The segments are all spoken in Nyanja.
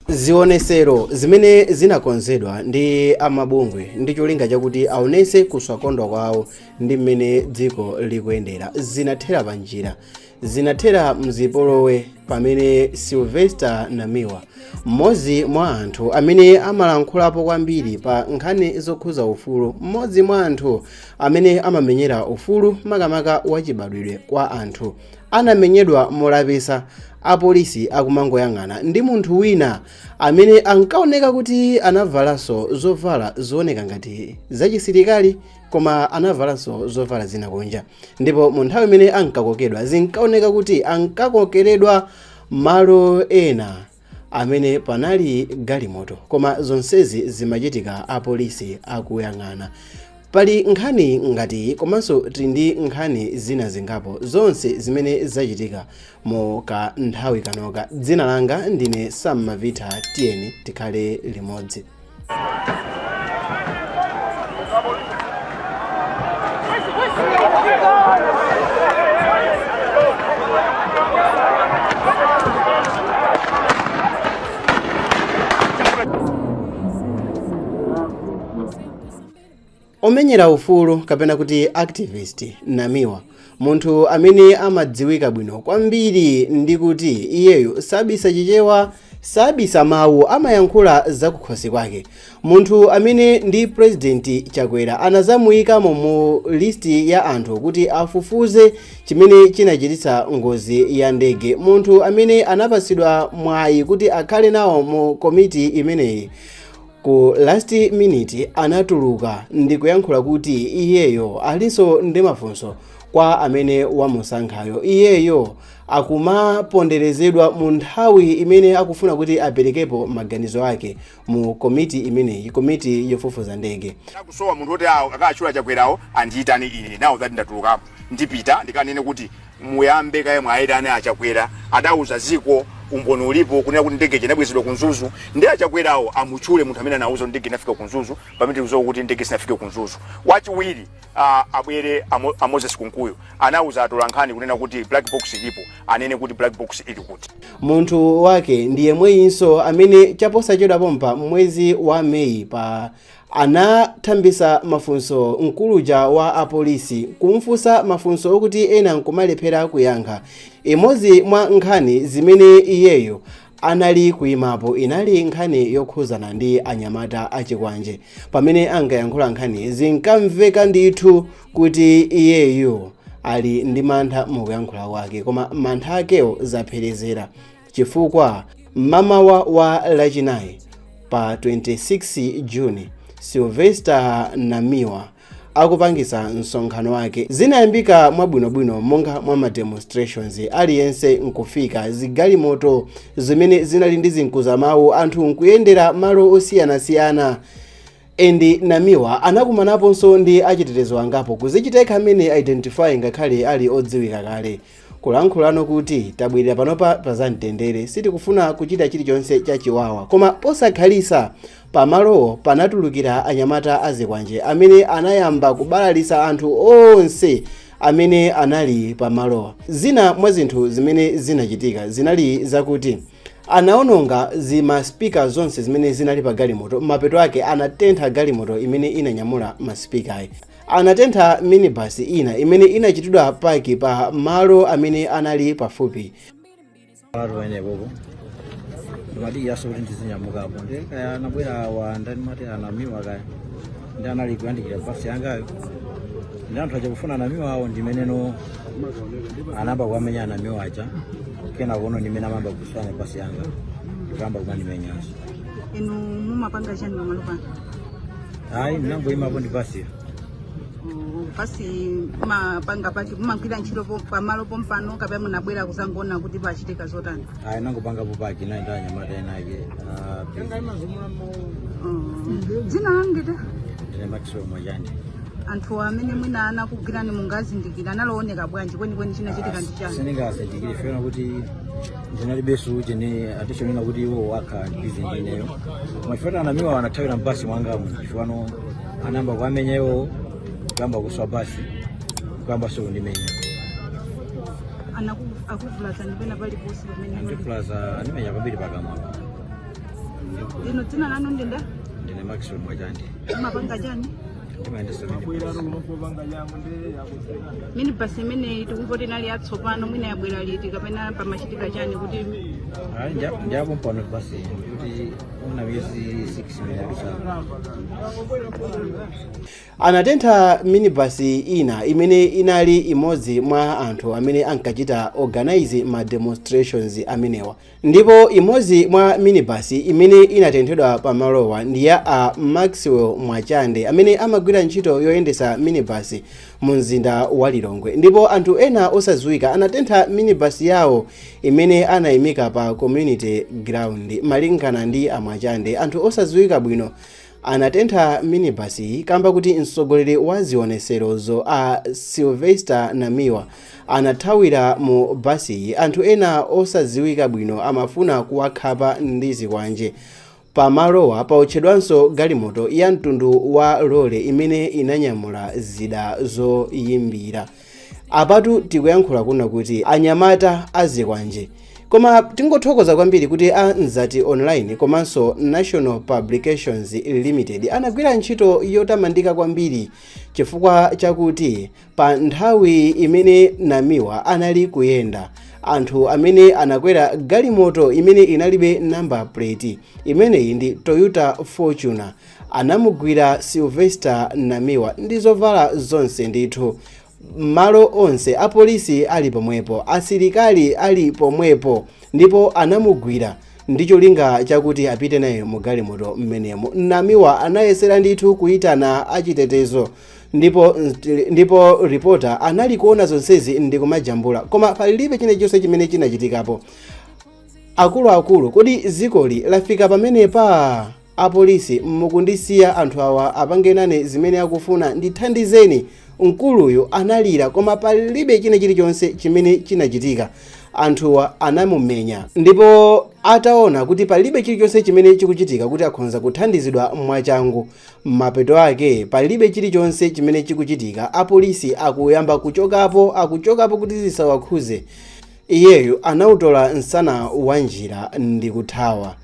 Zionesero zimene zinakonzedwa ndi amabungwe ndi cholinga chakuti aonese kusakondwa kwawo ndi mmene dziko likuyendera zinathera panjira, zinathera mzipolowe pamene Sylvester Namiwa, mmodzi mwa anthu amene amalankhulapo kwambiri pa nkhani zokhuza ufulu, mmodzi mwa anthu amene amamenyera ufulu makamaka wachibadwidwe kwa anthu, anamenyedwa molapisa apolisi akumangoyang'ana ndi munthu wina amene ankaoneka kuti anavalanso zovala zooneka ngati zachisilikali koma anavalanso zovala zina kunja. Ndipo mu nthawi imene ankakokedwa zinkaoneka kuti ankakokeredwa malo ena amene panali galimoto, koma zonsezi zimachitika apolisi akuyang'ana. Pali nkhani ngati komanso tili ndi nkhani zina zingapo zonse zimene zachitika mu ka nthawi kanoka. Dzina langa ndine Sam Mavita, tiyeni tikhale limodzi. Omenyera ufulu kapena kuti activist Namiwa, munthu amene amadziwika bwino kwambiri ndi kuti iyeyo sabisa Chichewa, sabisa mawu, amayankhula zakukhosi kwake. Munthu amene ndi President Chakwera anazamuyikamo mu list ya anthu kuti afufuze chimene chinachititsa ngozi ya ndege. Munthu amene anapatsidwa mwayi kuti akhale nawo mu komiti imeneyi, ku last minute anatuluka ndikuyankhula kuti iyeyo alinso ndi mafunso kwa amene wamusankhayo. Iyeyo akumaponderezedwa mu nthawi imene akufuna kuti aperekepo maganizo ake mu komiti imeneyi, komiti yofufuza ndege. Akusowa munthu woti akatchula Chakwerawo andiyitane ine. Now that ndatulukapo, ndipita ndikanene kuti muyambe kaye mwayitane aChakwera, adauza ziko, umboni ulipo kunena kuti ndege inabwezedwa ku Mzuzu, ndi aChakwerawo amutchule munthu amene anauza kuti ndege inafika ku Mzuzu pamene tikudziwa kuti ndege sinafike ku Mzuzu. Wachiwiri, abwere a Moses Kunkuyu, anauza atolankhani kunena kuti black box ilipo, anene kuti black box ili kuti. Munthu wake ndi yemweyinso amene chaposachedwa pompa mwezi wa Meyi pa anathambisa mafunso mkuluja wa apolisi, kumfunsa mafunso okuti ena nkumalephera kuyankha. Imodzi mwa nkhani zimene iyeyo anali kuyimapo inali nkhani yokhuzana ndi anyamata achikwanje. Pamene ankayankhula nkhani zinkamveka ndithu kuti iyeyo ali ndi mantha mukuyankhula kwake, koma mantha akewo zapherezera chifukwa mmamawa wa Lachinayi pa 26 June, Sylvester Namiwa akupangisa msonkhano wake, zinayambika mwabwinobwino monga mwa ma demonstrations, aliyense nkufika, zigalimoto zimene zinali ndi zinkuzamawu, anthu nkuyendera malo osiyanasiyana. And Namiwa anakumanaponso ndi achitetezo angapo kuzichita amene identify ngakhale ali odziwika kale, kulankhulano kuti tabwerera panopa pa zamtendere, sitikufuna kuchita chilichonse chachiwawa. Koma posakhalisa pamalowo panatulukira anyamata azikwanje amene anayamba kubalalisa anthu onse amene anali pamalowa. Zina mwa zinthu zimene zinachitika zinali zakuti anaononga zima speaker zonse zimene zinali pa galimoto. Mapeto ake anatentha galimoto imene inanyamula ma speaker, anatentha minibus ina imene inachitidwa park pa malo amene anali pafupi. Watu pamenepopo ndimadikiranso kuti ndizinyamukapo, ndi kaya anabwera awa ndani, mati anamiwa kaya ndi anali kuyandikira basi yangayo, ndi anthu aja kufuna anamiwa awo, ndimeneno anayamba kuwamenya anamiwa aja. Kena kuno ndimene amayamba kuswanya basi yanga kuyamba kumandimenyanso. Inu mumapanga chani pamalo pano? Ayi, ndinangoyimapo ndi basiyo. Basi mumapanga park, mumagwira ntchito pamalo pompano kapena munabwera kuzangoona kuti pachitika zotani? Ayi, nangopangapo park nayi ndi anyamata enake. Dzina lanu ndani? Ndine Maxwell Mwachande. Anthu amene mwina anakugwirani mungazindikira analooneka bwanji kwenikweni, chinachitika ndi chani? Sindingazindikire fena kuti ndinalibenso chene atishonena kuti iwo wakha busy ndineyo machifata anamiwa anathawira mbasi mwangamu, chifukwa anayamba kuamenya iwo, kuyamba kuswa basi, kuyamba so kundimenya. Akuvulazani pena paliponse pamene? Andivulaza, andimenya kwambiri pakamwa. Inu dzina lanu ndi ndani? Ndine Maxwell Mwachande. Mumapanga chani? Ndimayendesa minibus. Minibus imeneyi tikumva kuti inali yatsopano, mwina yabwera liti kapena pamachitika chani kuti? Ayi, ndiyapo mpano basi kuti una miyezi 6 imene yadutsamo. Anatentha minibasi ina imene inali imodzi mwa anthu amene ankachita organize ma demonstrations amenewa. Ndipo imodzi mwa minibasi imene inatenthedwa pamalowa ndi ya a Maxwell Mwachande amene amagwira ntchito yoyendesa minibasi mu mzinda wa Lilongwe. Ndipo anthu ena osadziwika anatentha minibasi yawo imene anayimika pa community ground. Malingana ndi a Mwachande, anthu osadziwika bwino anatentha minibasiyi kamba kuti mtsogoleri wa zioneserozo a Sylvester Namiwa anathawira mu basiyi. Anthu ena osadziwika bwino amafuna kuwakhapa ndi zikwanje. Pamalowa paotchedwanso galimoto ya mtundu wa lole imene inanyamula zida zoyimbira. Apatu tikuyankhula kuna kuti anyamata azikwanje. Koma tingothokoza kwambiri kuti a Mzati Online komanso National Publications Limited anagwira ntchito yotamandika kwambiri chifukwa chakuti pa nthawi imene Namiwa anali kuyenda, anthu amene anakwera galimoto imene inalibe number plate, imeneyi ndi Toyota Fortuner, anamugwira Sylvester Namiwa ndi zovala zonse ndithu. Malo onse apolisi ali pomwepo, asilikali ali pomwepo, ndipo anamugwira ndi cholinga chakuti apite naye mu galimoto mmenemo. Namiwa anayesera ndithu kuyitana achitetezo ndipo reporter anali kuona zonsezi ndi kumajambula, koma palibe chilichonse chimene chinachitikapo. Akuluakulu, kodi dzikoli lafika pamenepa? Apolisi, mukundisiya anthu awa apange nane zimene akufuna, ndithandizeni, mkuluyu analira, koma palibe china chilichonse chimene chinachitika. Anthuwa anamumenya, ndipo ataona kuti palibe chilichonse chimene chikuchitika kuti akhonza kuthandizidwa mwachangu, mapeto ake palibe chilichonse chimene chikuchitika, apolisi akuyamba kuchokapo, akuchokapo kuti zisawakhuze, iyeyu anautola msana wa njira ndi kuthawa.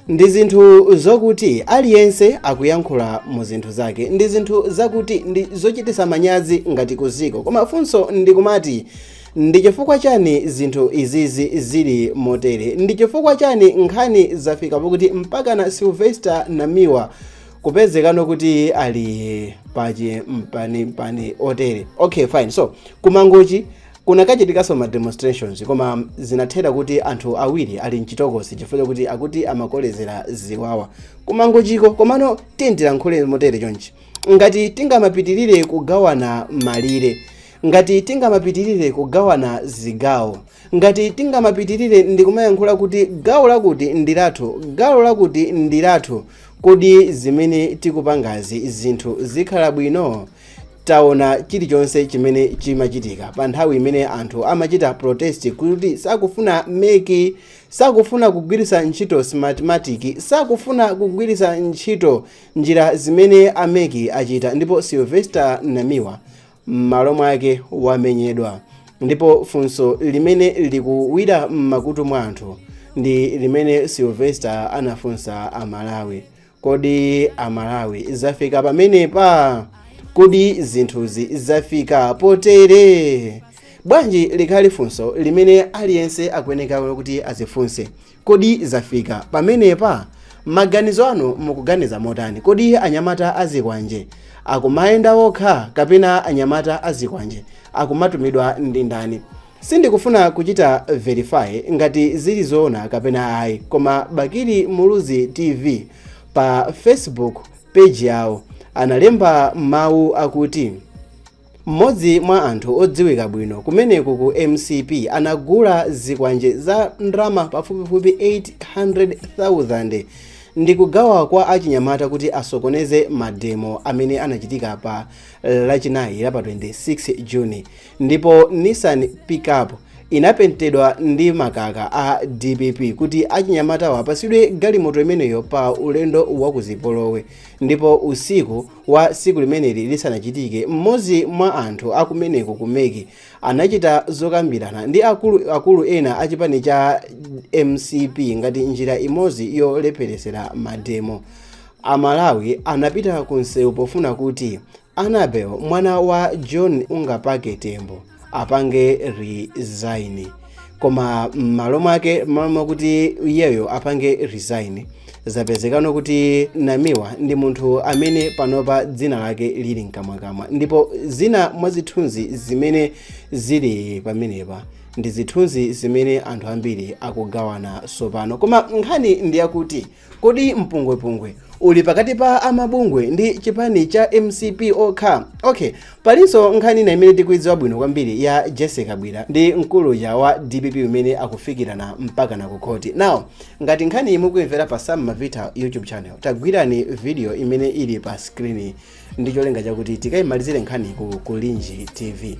Ndi zinthu zokuti aliyense akuyankhula mu zinthu zake, ndi zinthu zakuti ndi zochititsa manyazi ngati kuziko. Koma funso ndikumati, ndi chifukwa chani zinthu izizi zili motere? Ndi chifukwa chani nkhani zafika pokuti mpakana Sylvester Namiwa kupezekano kuti ali pachi mpani mpani otere? Okay, fine. So kumangochi kunakachitikanso ma demonstrations, koma zinathera kuti anthu awiri ali mchitokosi chifukwa chakuti akuti amakolezera ziwawa kumangochiko. Komano tilankhule motere chonchi: ngati tingamapitirire kugawana malire, ngati tingamapitirire kugawana zigawo, ngati tingamapitirire ndikumayankhula kuti gawo lakuti ndi lathu, gawo lakuti ndi lathu, kodi zimene tikupangazi zinthu zikhala bwino? Taona chilichonse chimene chimachitika pa nthawi imene anthu amachita protest kuti sakufuna MEC, sakufuna kugwiritsa ntchito Smartmatic, sakufuna kugwiritsa ntchito njira zimene a MEC achita, ndipo Sylvester Namiwa m'malo mwake wamenyedwa. Ndipo funso limene likuwira m'makutu mwa anthu ndi limene Sylvester anafunsa Amalawi: kodi Amalawi zafika pamenepa? Kodi zinthuzi zafika potere bwanji? Likhali funso limene aliyense akuyeneka kuti azifunse: kodi zafika pamenepa? Maganizo anu mukuganiza motani? Kodi anyamata azikwanje akumayenda okha kapena anyamata azikwanje akumatumidwa ndi ndani? Sindikufuna kuchita verify ngati zili zoona kapena ayi, koma Bakili Muluzi TV pa Facebook page yawo analemba mawu akuti mmodzi mwa anthu odziwika bwino kumeneku ku MCP anagula zikwanje za ndalama pafupifupi 800,000 ndi kugawa kwa achinyamata kuti asokoneze mademo amene anachitika pa Lachinayi la pa 26 Juni, ndipo Nissan pickup Inapentedwa ndi makaka a DPP kuti achinyamatawo apasidwe galimoto imeneyo pa ulendo wa kuzipolowe. Ndipo usiku wa tsiku limeneli lisanachitike, mmodzi mwa anthu akumeneko ku MEC anachita zokambirana ndi akulu akulu ena a chipani cha MCP ngati njira imodzi yolepheresera mademo. Amalawi anapita ku msewu pofuna kuti Annabel mwana wa John Ungapake Tembo apange resign, koma m'malo mwake, m'malo mwakuti iyeyo apange resign, zapezekano kuti Namiwa ndi munthu amene panopa dzina lake lili mkamwakamwa. Ndipo zina mwa zithunzi zimene zili pamenepa ndi zithunzi zimene anthu ambiri akugawana sopano. Koma nkhani ndi yakuti, kodi mpungwepungwe uli pakati pa amabungwe ndi chipani cha MCP okha? Okay, palinso nkhani ina imene tikuidziwa bwino kwambiri ya Jessie Kabwila ndi mkuluja wa DPP umene akufikirana mpaka na kukhoti. Now, ngati nkhani mukuimvera pa Sam Mavita YouTube channel, tagwirani video imene ili pa screen ndi cholinga chakuti tikayimalizire nkhani ku Kulinji TV.